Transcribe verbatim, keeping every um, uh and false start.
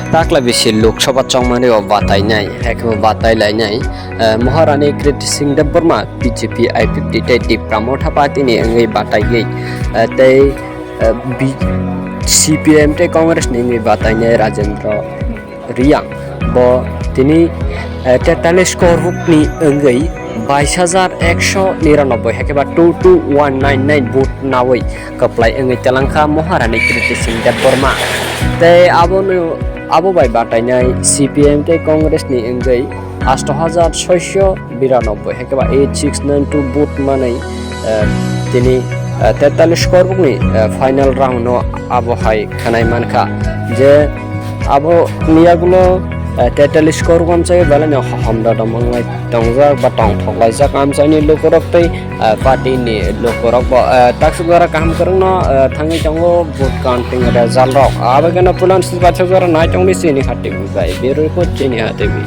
Takla bisi Lok Sabha chongmani o batainai, hai khe bo batai lainai, eh, Maharani Kriti Singh Debbarma, B J P, I P F T tei Tipra Motha Party ni wngwi bataiwi, eh, tei, eh, B-, C P M tei Congress ni wngwi batainai Rajendra Reang. Bo tini, eh, tetalis korbuk ni wngwi bais hajar ekso niranobboi, hai khe ba two two one nine nine vote nawi kwplai wngwi telangkha Maharani Kriti Singh Debbarma. Tei abono, abo bai batainai C P M tei Congress ni wngwi asto hajar soiso biranobboi, hai khe ba eight six nine two vote manwi, eh, tini, eh, tetalis korbukni, eh, final round no abo hai khwnai mankha je abo ni yagulo, eh, tetalis korbuk amchai belai no hamda dom wnglai tongjak ba tongthok laijak amchaini lukurok tei, eh, party ni lukurok bo, eh, taksuk jora kaham kwrwngno, eh, thangwi tongo vote counting result rok. Abo kheno pulan sijbathok jora nai tongdi chini hati bai. Bureau report chini hati bai.